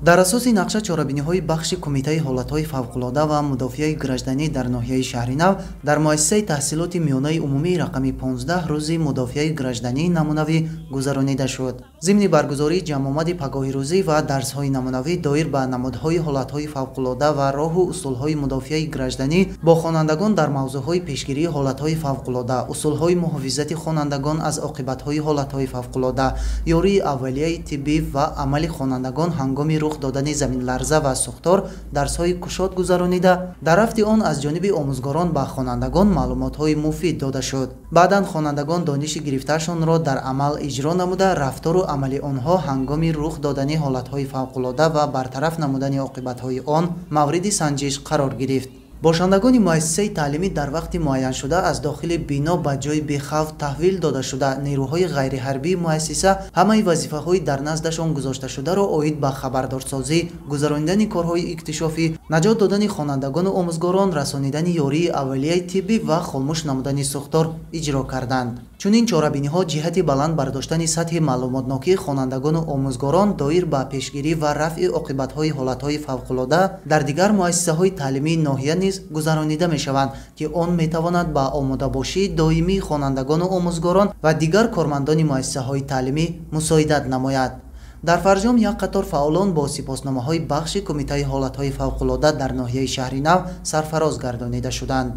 Дар асоси нақша чорабиниҳои бахши Кумитаи ҳолатҳои фавқулода ва мудофиаи гражданӣ дар ноҳияи Шаҳринав дар муассисаи таҳсилоти миёнаи умумии рақами 15 рӯзи мудофиаи граждании намунавӣ гузаронида шуд. Зимни баргузории ҷамъомади пагоҳирӯзӣ ва дарсҳои намунавӣ доир ба намудҳои ҳолатҳои фавқулода ва роҳу усулҳои мудофиаи гражданӣ бо хонандагон дар мавзӯъҳои пешгирии ҳолатҳои фавқулода, усулҳои муҳофизати хонандагон аз оқибатҳои ҳолатҳои фавқулода, ёрии аввалияи тиббӣ ва амали хонандагон ҳангоми рух додани заминларза ва сӯхтор дарсҳои кушод гузаронида, дар рафти он аз ҷониби омӯзгорон ба хонандагон маълумотҳои муфид дода шуд. Баъдан хонандагон дониши гирифтаашонро дар амал иҷро намуда, рафтору амали онҳо ҳангоми рух додани ҳолатҳои фавқулода ва бартараф намудани оқибатҳои он мавриди санҷиш қарор гирифт. Бошандагони муассисаи таълимӣ дар вақти муайяншуда аз дохили бино ба ҷои бехавф таҳвил дода шуда, нерӯҳои ғайриҳарбии муассиса ҳамаи вазифаҳои дар наздашон гузошташударо оид ба хабардорсозӣ, гузаронидани корҳои иктишофӣ, наҷот додани хонандагону омӯзгорон, расонидани ёрии аввалияи тиббӣ ва хомӯш намудани сӯхтор иҷро карданд. Чунин чорабиниҳо ҷиҳати баланд бардоштани сатҳи маълумотнокии хонандагону омӯзгорон доир ба пешгирӣ ва рафъи оқибатҳои ҳолатҳои фавқулода дар дигар муассисаҳои таълимии ноҳия низ гузаронида мешаванд, ки он метавонад ба омодабошии доимии хонандагону омӯзгорон ва дигар кормандони муассисаҳои таълимӣ мусоидат намояд. Дар фарҷом як қатор фаъолон бо сипосномаҳои бахши Кумитаи ҳолатҳои фавқулода дар ноҳияи Шаҳринав сарфароз гардонида шуданд.